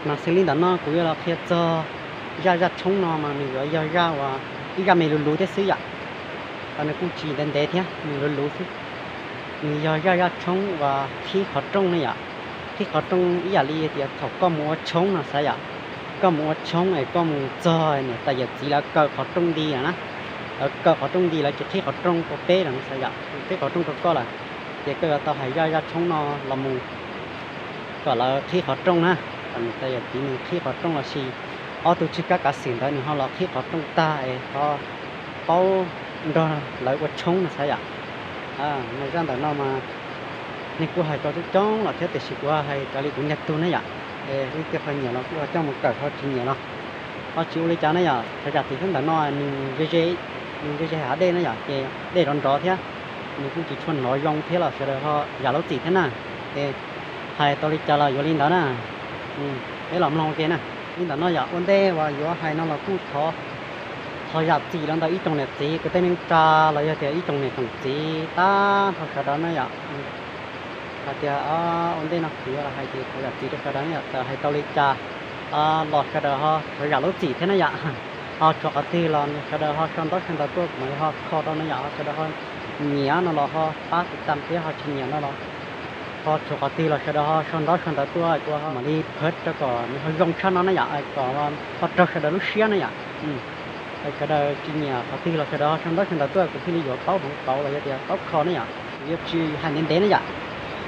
Mas xws li ntawm no kuv yuav los qhia txog zaj zaj tshoob no mas nws yuav yog zaj uas ib zaj me luv luv thiab xwb yom. Nws kuj tsis ntev ntev thiab, nws luv luv xwb. Nws yog zaj zaj tshoob uas qhib qhov rooj ne yom. Qhib qhov rooj ib yam li tias thaum koj mus ua tshoob no xav yom. Koj mus ua tshoob es koj mus txog niam tais yawm txiv lawv kaw qhov rooj nti lawm na. Lawv kaw qhov rooj nti, lawv tsis qhib qhov rooj rau peb lawm no xav yom, qhib qhov rooj rau koj lawm, ces koj yuav tau hais zaj zaj tshoob no los mus kom lawv qhib qhov rooj na, kom niam tais yawm txiv nws qhib qhov rooj los sis ob tug tswj kab kav xwm ntawd nws ho los qhib qhov rooj tag es ho paub nrog lawv ua tshoob no xav yom. Zaj ntawm no mas nws kuj hais rau coob coob los thiab tiam sis kuv hais raws li kuv nyiam tug na yom. Leej twg ho nyiam los kuj ho coj mus kawm, ho tsis nyiam los ho tsis ua li cas na yom. Qhov zam txim ntawm no nws ze ze hav dej na yom, ces dej nrov nrov thiab, nws kuj tsis tshua hnov zoo thiab los sawv daws ho zam lub txim thiab na. Es hais tau li cas los yuav li ntawd na. Peb los mloog ua ke na. Li ntawm no yom, ua ntej uas yuav hais no los kuj thov, thov zam txim los ntawm ib tsoom niam txiv kwv tij neej tsa los yog tias ib tsoom niam tsoom txiv tag nrho sawv daws na yom. Hais tias ua ntej no kuv yuav los hais ces thov zam txim rau sawv daws na yom, txawm hais tau li cas los sawv daws ho thov zam lub txim thiab na yom. Ho tshuav qhov twg los sawv daws ho sau ntaub sau ntawv tuaj kuv mam li ho kho rau na yom. Ho sawv daws ho nyiam no los ho pab tiv tam thiab, ho tsis nyiam no los ho tshuav qhov twg los sawv daws ho sau ntaub sau ntawv tuaj, kuv mam li phawv rau kom nws ho zoo tshaj no na yom, kom ho raug sawv daws lub siab na yom. Sawv daws tsis nyiam qhov twg los sawv daws ho sau ntaub sau ntawv tuaj kuv thiaj li yuav paub hmoov pauv los yog tias paub kho na yom. Kuv yuav tsis hais ntev ntev na yom,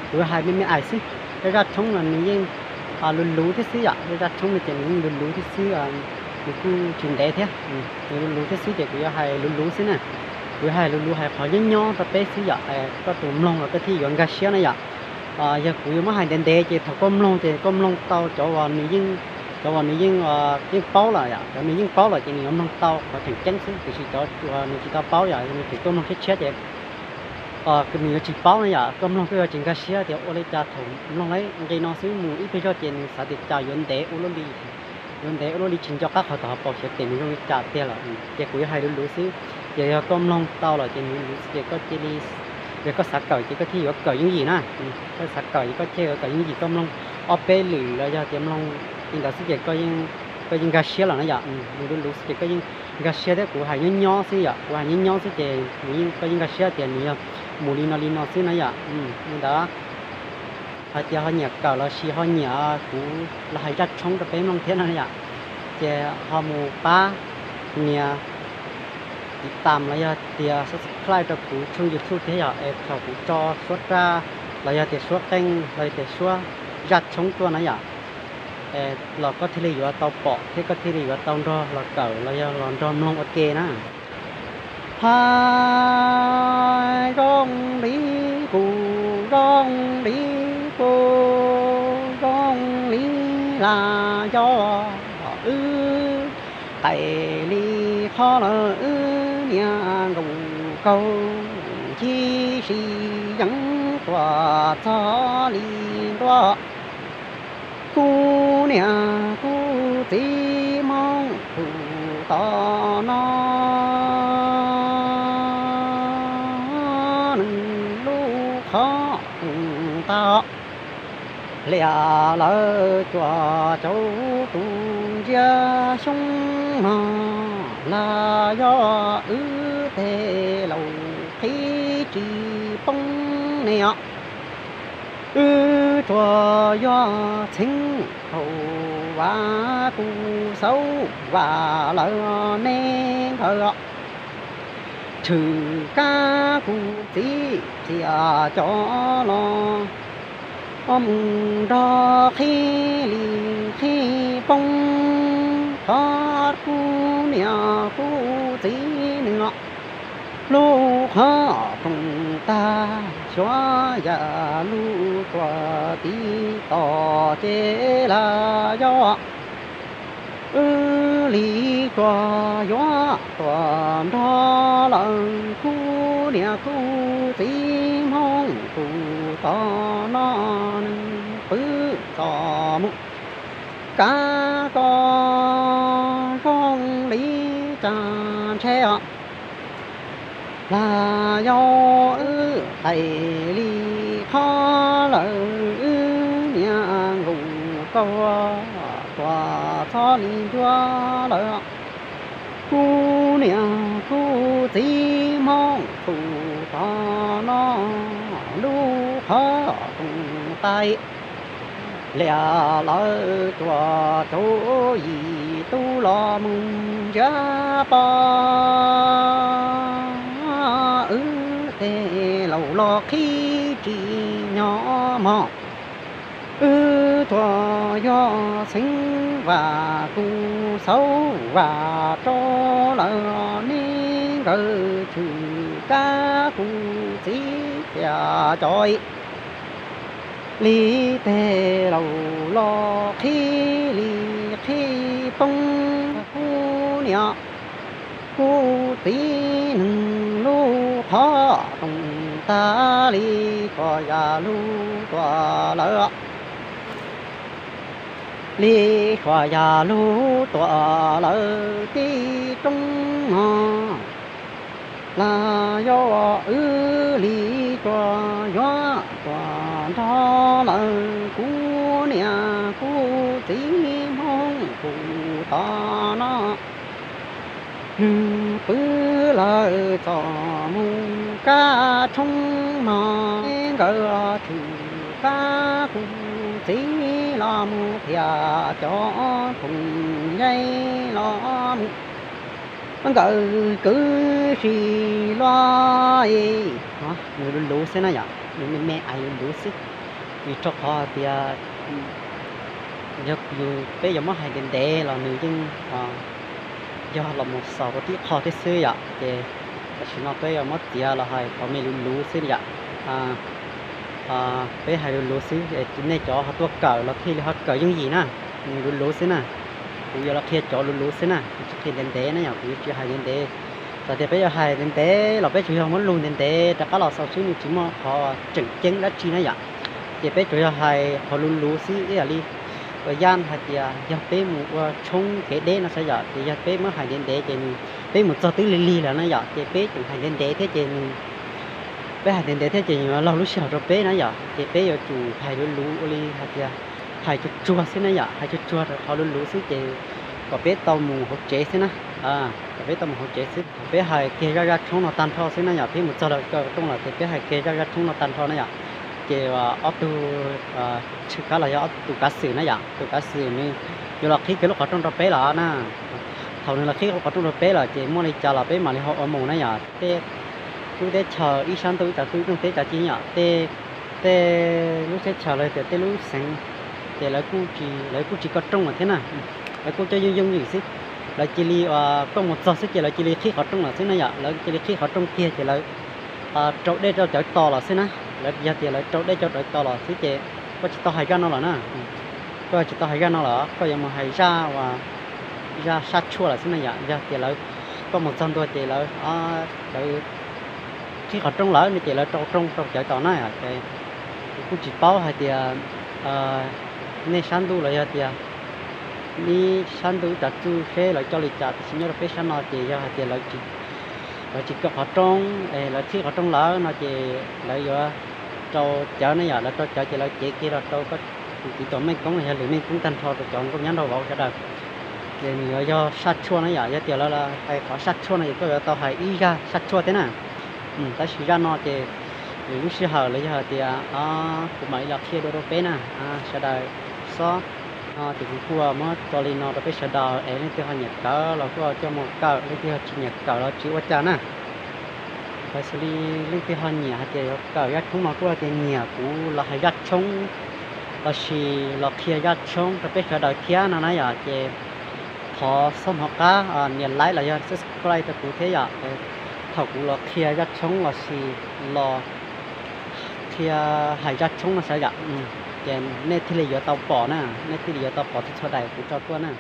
kuv yuav hais me me ais xwb. Zaj zaj tshoob no nws yeej luv luv thiab xwb yom, zaj zaj tshoob no ces nws yeej luv luv thiab xwb, nws kuj tsis ntev thiab, nws luv luv thiab xwb ces kuv yuav hais luv luv xwb na. Kuv yuav hais luv luv, hais qhov nyob nyob rau peb xwb yom, koj tus mloog los koj thiaj yuav nkag siab na yom. Yog kuv yuav muab hais ntev ntev ces thaum koj mloog ces koj mloog tau cov uas nws yeej, cov uas nws yeej, yeej paub lawm yom, cov nws yeej paub lawm ces nws yuav mloog tau qhov tseem ceeb xwb, tiam sis cov uas nws tsis tau paub yom, nws tseem tuaj mloog tshiab tshiab ces nws yuav tsis paub na yom. Koj mloog koj yuav tsis nkag siab tias ua li cas thaum mloog lawv nqi no xwb mus ib pliag zog ces nws xav tias cas yuav ntev ua luaj li, yuav ntev ua luaj li tsis nco qab qhov tod ho paus xyov tes nws zoo li cas tiag lawm. Ces kuv yuav hais luv luv xwb, ces yog koj mloog tau lawm ces nws luv xwb ces koj cia li, yog koj xav kawm ces koj thiaj yuav kawm yooj yim na. Koj xav kawm ces koj thiaj yuav kawm yooj yim, koj mloog ob peb lwm los yog tias mloog li ntawd xwb ces koj yeej nkag siab lawm na yom. Nws luv luv xwb ces koj yeej nkag siab thiab, kuv hais nyob nyob xwb yom, kuv hais nyob nyob xwb ces nws yeej, koj yeej nkag siab tias nws yog mus li no li no xwb na yom. Li ntawd hais tias ho nyiam kawm los sis ho nyiam kuv los hais zaj tshoob rau peb mloog thiab no yom, ces ho mus pab nias tiv tam los yog tias subscribe rau kuv tshooj YouTube thiab yom, es thaum kuv tso suab raj los yog tias suab qeej los yog tias suab zaj tshoob tuaj na yom, los koj thiaj li yuav tau pom thiab koj thiaj li yuav tau nrog los kawm los yog los nrog mloog ua ke na. Hais zoo li kuv, zoo li kuv, zoo li las yog wb, qais li qhov lawm wb niag nkaus kaug, ntsib si yeej tuaj txog li ntua. Kuv niam kuv txiv Hmoob tus tom no, nws lub qhov rooj tag liam lawm cuaj caum tus ntsiab xyoob no, las yog wb tej laus qhib tsis poob ne os. Wb tsuas yuav txheeb thaum vas kuv xauv vas lawm ne nkawd. Tshwm kab kuv txiv txias cov los mus nrog qhib li qhib poob, thov kuv niam kuv txiv nws lub qhov rooj tag xyov yam lub tuam tiv tom ces las yog wb li tsuas yuav tuaj nrog lawm kuv niam kuv txiv Hmoob tus tom no, nws pw txom mus kab koj zoo li cas ntshe os. Las yog wb qais li qhov lawm wb niag nkaus Koj ua tua txhob li ncuab lawm, kuv niam kuv txiv Hmoob tus tod no, lub qhov rooj tais liam lawv cua caum yim tub los mus ntsiav pob. Wb tej laus los qhib tsis nyob mog, wb tuaj yog xeev Vam kuv xauv Vam rau lawm, neb nkawd tshwm kab kuv txiv thiaj cov li tej laus los qhib li qhib poob. Kuv niam kuv txiv neeg lub qhov rooj tag li txhua yam lub tuam lawm, li txhua yam lub tuam lawm tib roob no. Los yog wb li tuaj yuav tuaj nrog lawm, kuv niam kuv txiv Hmoob tus tod no, nws pw lawm txoj mus kab tshoob no, nkawd tshwm kab kuv txiv los mus thiaj cov phooj ywg los mus, nkawd kwv si luaj. Nws luv luv xwb na yom, nws me me ais luv luv xwb, vim rau qhov tias yog yus peb yuav muab hais ntev ntev los nws yeej yog los mus xaus rau tib qho thiab xwb yom. Ces tam sim no peb yuav muab txiav los hais qhov me luv luv xwb yom. Peb hais luv luv xwb, nej cov ho tuaj kawm los thiaj li ho kawm yooj yim na. Nws luv luv xwb na, kuv yuav los qhia cov luv luv xwb na, kuv tsis qhia ntev ntev na yom, kuv yuav tsis hais ntev ntev. Txawm tias peb yuav hais ntev ntev los peb tsuas yog muab lug ntev ntev rov qab los xaus xwb, nws tsis muaj qhov tseem ceeb dab tsi na yom. Ces peb tsuas yog hais qhov luv luv xwb ib yam li ua yam hais tias yog peb mus ua tshoob kev deb no xav yom, ces yog peb muab hais ntev ntev ces nws, peb mus txog twb lig lig lawm na yom, ces peb tseem hais ntev ntev thiab ces nws, peb hais ntev ntev thiab ces nws yuav laug lub sij hawm rau peb na yom. Ces peb yuav tsum hais luv luv ua li hais tias hais tsuag tsuag xwb na yom, hais tsuag tsuag rau qhov luv luv xwb ces kom peb tau mus hauv tsev xwb na, kom peb tau mus hauv tsev xwb. Peb hais kiag zaj zaj tshoob no tag nrho xwb na yom, peb mus txog lawm kaw rooj lawm ces peb hais kiag zaj zaj tshoob no tag nrho na yom. Ces ob tug tshwj kab los yog ob tug kav xwm na yom, tus kav xwm nws yuav los qhib kiag lub qhov rooj rau peb lawm na. Thaum nws los qhib lub qhov rooj rau peb lawm ces muaj li cas los peb mam li ho ua mus na yom. Tej lub teb chaws ib sab ntuj ib tsav tub ib rooj teb tsav ci yom, tej, tej lub teb chaws los tias tej lub xeev ces lawv kuj tsis, lawv kuj tsis kaw rooj lawm thiab na. Lawv kuj coj yooj yooj yim xwb, lawv cia li, koj mus txog xwb ces lawv cia li qhib qhov rooj lawm xwb na yom, lawv cia li qhib qhov rooj kiag ces lawv rau dej rau cawv tos los xwb na. Lawv yog tias lawv rau dej rau cawv tos los xwb ces koj tsis tau hais zaj no lawm na. Koj tsis tau hais zaj no lawm, koj yuav mus hais zaj uas zaj sab tshuaj lawm xwb na yom. Yog tias lawv, koj mus txog ntua ces lawv, lawv qhib qhov rooj lawm no ces lawv rau rooj rau cawv tos na. Ces kuv kuj tsis paub hais tias nej sab ntuj los yog tias ib sab ntuj ib tsav txuj seb lawv coj li cas, tiam sis nyob rau peb sab no ces yog hais tias lawv tsis kaw qhov rooj, lawv qhib qhov rooj lawm no ces lawv yuav rau cawv na yom, lawv rau cawv ces lawv cev kiag los rau koj tus txiv tuam meej koob los yog lwm meej koob tag nrho rau cov nkauj nyab nraug vauv sawv daws. Ces nws yuav yog sab tshuaj na yom, yog tias lawv hais qhov sab tshuaj no ces koj yuav tau hais ib zaj sab tshuaj thiab na. Tab sis zaj no ces lwm lub sij hawm los yog hais tias kuv mam li los qhia dua rau peb na, sawv daws xob. Ces kuv kuj muab tso li no rau peb sawv daws es leej twg ho nyiam kawm los kuj coj mus kawm, leej twg ho tsis nyiam kawm los tsis ua cas na. Lawv xws li leej twg ho nyiam hais tias yuav kawm zaj tshoob no kuj hais tias nyiam kuv los hais zaj tshoob lossis los qhia zaj tshoob rau peb sawv daws thiab no na yom, ces thov xob hnov qab nias like los yog subscribe rau kuv thiab yom. Thaum kuv los qhia zaj tshoob lossis los qhia hais zaj tshoob no xav yom, ces nej thiaj li yuav tau pom na, nej thiaj li yuav tau pom txhua txhua daim kuv tso tuaj na.